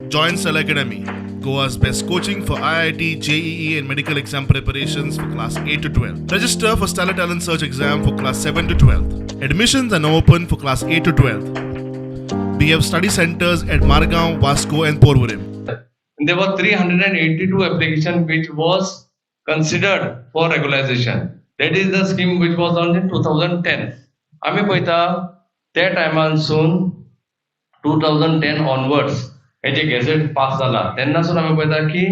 Join Cell Academy, Goa's best coaching for IIT, JEE, and medical exam preparations for class 8 to 12. Register for Stellar Talent Search exam for class 7 to 12. Admissions are now open for class 8 to 12. We have study centers at Margao, Vasco, and Porvorim. There were 382 application which was considered for regularization. That is the scheme which was launched in 2010. आमी पळयता त्या टायमानसून 2010 onwards हे जे gazette pass जाला तेन्नासून आमी पळयता की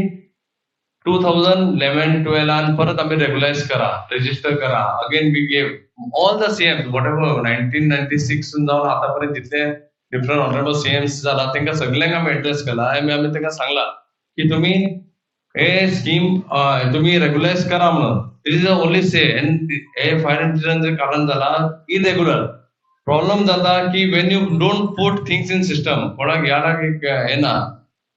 2011 12 परत आमी रेगुलायज करा, रेजिस्टर करा. Again we gave all the CMs, whatever, 1996 सून जावन आतां पर्यंत जितले डिफरंट ऑनरेबल सीएम्स जाला तांकां सगल्यांक आमी एड्रेस केला आनी आमी तांकां सांगला की तुमी हे स्कीम तुमी रेगुलायज करा म्हणून. It is only say and hey fire incident कारण जाला इरेग्युलर प्रॉब्लम जाता की when you don't put things in system, कोणाक यार्डाक एक हे ना,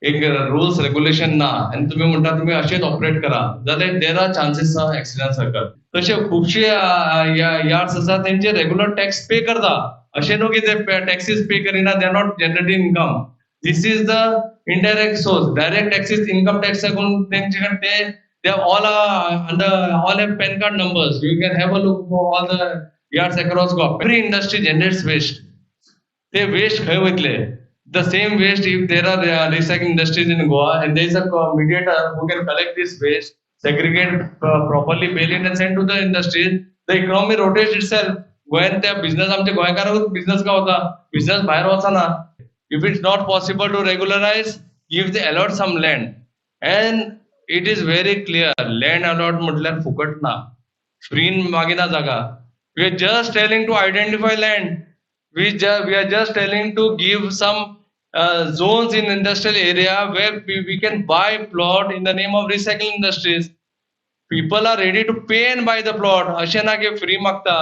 एक रुल्स रेग्युलेशन ना आनी तुमी म्हणटा तुमी अशेंच ऑपरेट करा जाल्यार there are chances accident circle. तशे खुबशे यार्ड्स आसा तेंचे रेग्युलर टॅक्स पे करता. अशें न्हू की ते टॅक्सीस पे करिना, they are not generating income. This is the indirect source. Direct taxes, income tax करून तेंचे कडेन ते they all under all have PAN card numbers. You can have a look for all the yards across Goa. Every industry generates waste. ते waste खंय वयतले? The same waste, if there are recycling industries in Goa and there is a mediator who can collect this waste, segregate properly, bale it and send to the industries, the economy rotates itself. गोंयांत त्या business आमच्या गोंयकाराकूच business गावता, business भायर वचना. If it's not possible to regularize, give the allot some land. And it is very clear, land allot म्हटल्यार फुकट ना, फ्रीन मागिना जागा. We are just telling to identify land. We are just telling to give some zones in industrial area where we can buy plot in the name of recycling industries. People are ready to pay and buy the plot. अशें ना की free मागता.